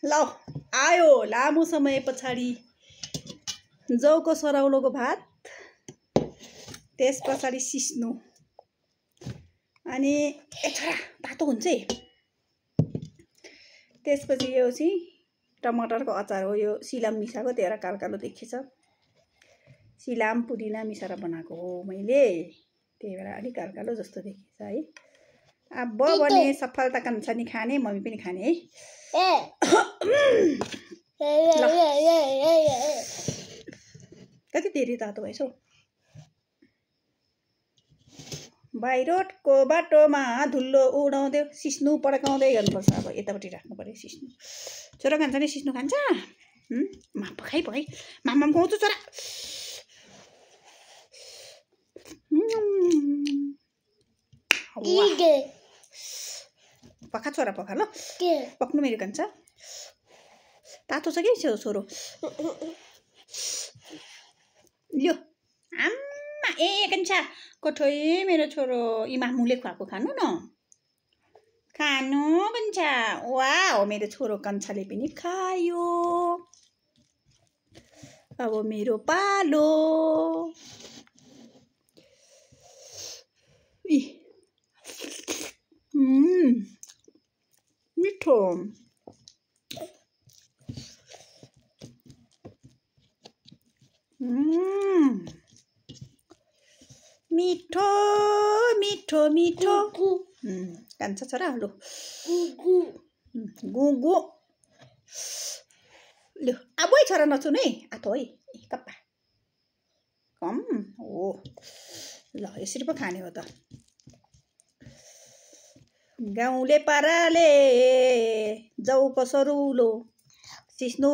ल आयो लामो समय पछाडि जौको सरौलोको भात, त्यस पछाडि सिस्नु अनि ए छोरा तातो हुन्छ है। त्यसपछि यो चाहिँ टमाटरको अचार हो। यो सिलाम मिसाएको त्यही कालो कालो देखिन्छ। सिलाम पुदिना मिसाएर बनाएको हो मैले, त्यही भएर अलिक कालो कालो जस्तो देखिन्छ है। अब भने सफलता कान्छा नि खाने, मम्मी पनि खाने है। कति धेरै तातो भएछ हौ। बाहिरको बाटोमा धुलो उडाउँदै सिस्नु पड्काउँदै गर्नुपर्छ। अब यतापट्टि राख्नु पर्यो सिस्नु। छोरा खान्छ नि सिस्नु खान्छ? पकाइ पकाइ मामा खुवाउँछु छोरा। पका छोरा पका ल, पक्नु मेरो कान्छ। तातो छ कि छोरो? लियो आम्मा ए कान्छा कठै मेरो छोरो इमामुले खुवाएको खानु न, खानु कान्छा। वाह मेरो छोरो कान्छाले पनि खायो। अब मेरो पालो। मिठो। मिठो मिठो मिठो। कान्छ छोरा लु गुगु लु अब छोरा नचुन है, आतो है कप्पा कम हो। ल यसरी पो खाने हो त। गाउँले पाराले जौको सरुलो सिस्नु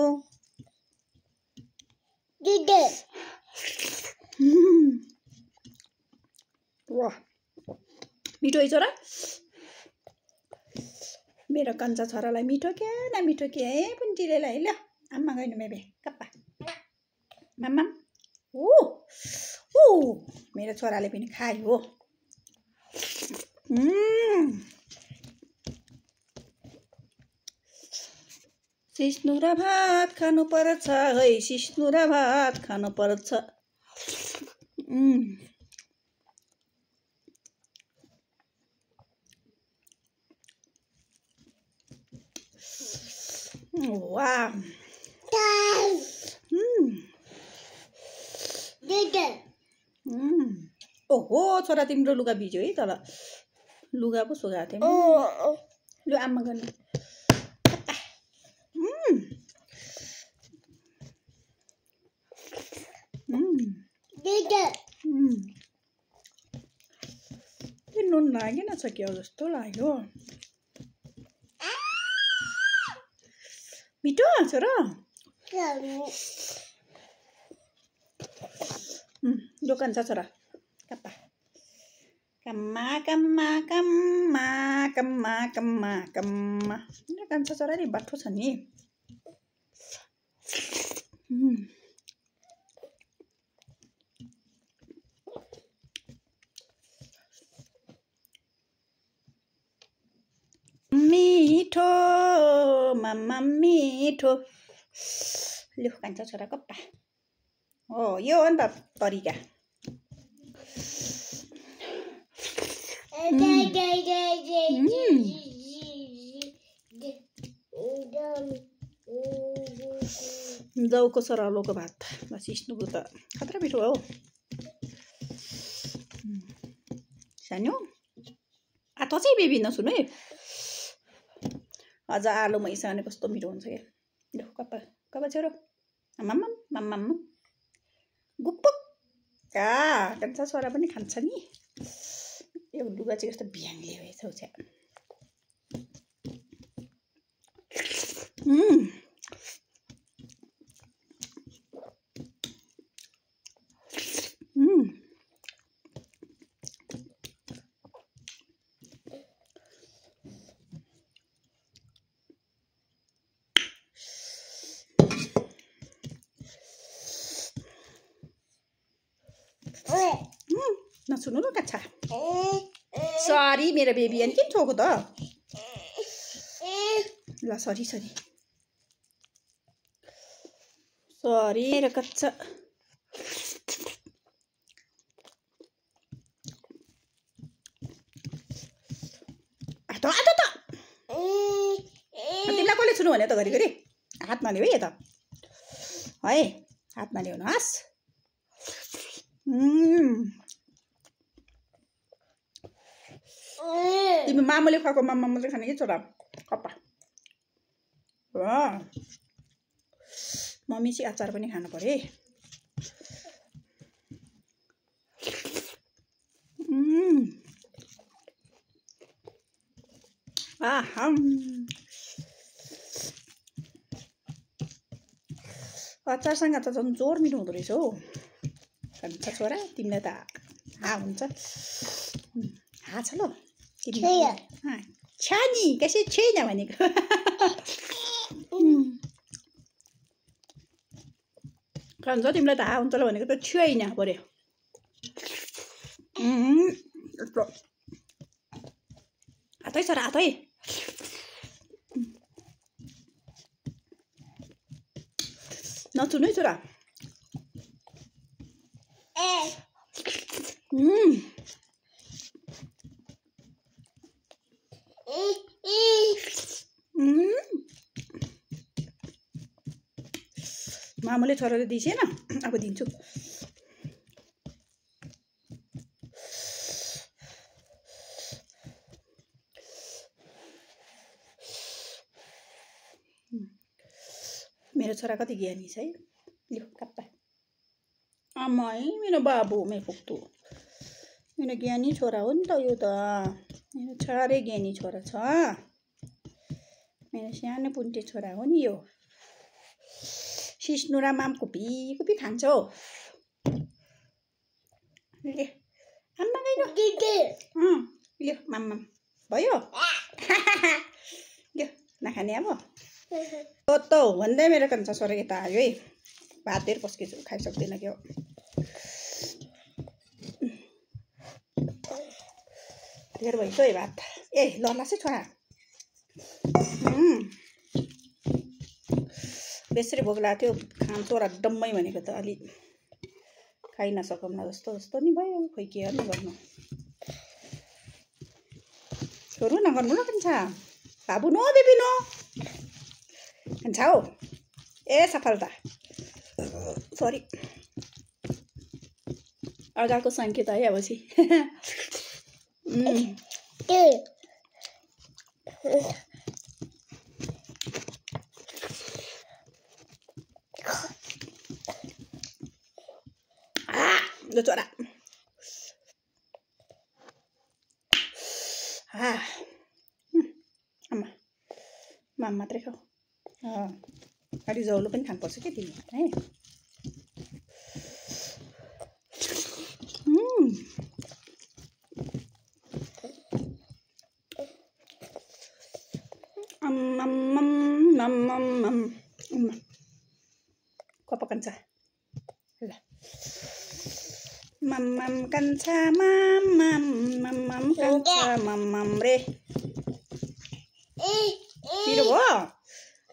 वाह मिठो है छोरा। मेरो कान्छा छोरालाई मिठो के न मिठो के पुन्टिलेलाई। ल आम्मा गएन मेबे कप्पा मामा। मेरो छोराले पनि खायो। सिस्नु र भात खानु पर्छ है, सिस्नु र भात खानु पर्छ। वाह ओहो छोरा तिम्रो लुगा भिज्यो है, तल लुगा पो सुगाएको थिएँ। लु आम्मा गर्नु। नुन लागेन छ क्या जस्तो लाग्यो। मिठो छोरा। दोकान छ छोरा कप्पा कम्मा कम्मा कम्मा कम्मा कम्मा कम्मा। दोकान छ छोरा नि बाठो छ नि। मिठो मामा मिठो। लु कान्छ छोरा कप्पा हो। यो हो नि त तरिका। जौको सरौलोको भात सिस्नुको त खतरा मिठो हो सानो। आतो चाहिँ बेबी नसुन है। अझ आलु मैसाने कस्तो मिठो हुन्छ क्या। लु कप्पा कप्पा छोरो आम्मा आम्मा गुप्पक। कान्छा छोरा पनि खान्छ नि। यो लुगा चाहिँ कस्तो भ्याङले भएछ हौ छ्या। नसुनु न काच्छा। सरी मेरो बेबी अनि किन छोको त। ल सरी सरी सरी र कच्चा तिमीलाई कसले छुनु भने त घरिघरि हातमा ल्याऊ है त है हातमा ल्याउनु हस् तिमी मामुले खुवाएको मामा मात्रै खाने कि छोरा कप्पा मम्मी चाहिँ अचार पनि खानु पर्यो है अचारसँग त झन् जोर मिठो हुँदो रहेछ हौ खान्छ छोरा तिमीलाई त हुन्छ छ ल छ नि कसै छैन भनेको खान्छ तिमीलाई त हुन्छ ल भनेको त छैन पर्यो हातै छोरा हातै नचुनु है छोरा मामुले छोराले दिसेन अब दिन्छु मेरो छोरा कति ज्ञानी छ है यो कप्पा आमै मेरो बाबु मेरो पुग्तु मेरो ज्ञानी छोरा हो नि त यो त मेरो साह्रै ज्ञानी छोरा छ मेरो सानो पुन्टे छोरा हो नि यो सिस्नु र माम कुपी कुपी खान्छ हौ ले आम्मा गइनो यो माम भयो यो नखाने अब त भन्दै मेरो कान्छा छोरा यता आयो है भात धेर पस्केछु खाइसक्दैन क्या धेर भइछ है भात ए ललासै छोरा बेसरी भोक लाग्यो खान्छ छोरा डम्मै भनेको त अलि खाइ नसकौँ न जस्तो नि भयो खोइ के गर्नु छोरू नगर्नु न कान्छा बाबु नो बेबी नो कान्छा हौ ए सफलता सरी अगाको सङ्केत है अब चाहिँ ल छोरा आमा माम मात्रै खाऊ अलि जौलो पनि खानुपर्छ क्या तिमी है कप कान्छा ल मम्मम कान्छा मम्मम कान्छा मम्मम रे पिरो हो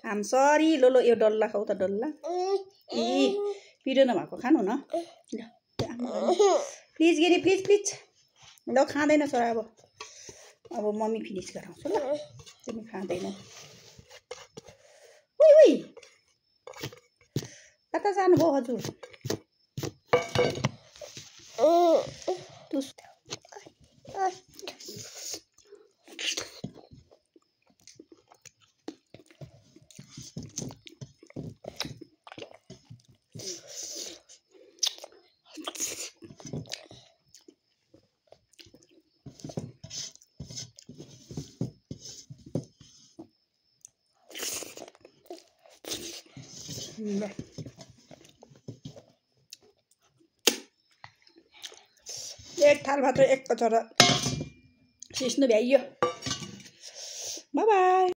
आम सरी लो यो डल्ला खाऊ त डल्ला ए पिरो नभएको खानु न ल प्लिज गिरी प्लिज ल खाँदैन छोरा अब मम्मी फिनिस गराउँछु ल तिमी खाँदैनौ उइ कता जानुभयो हजुर एक थाल मात्र एक कचौरा सिस्नु भ्याइयो बाई बाई।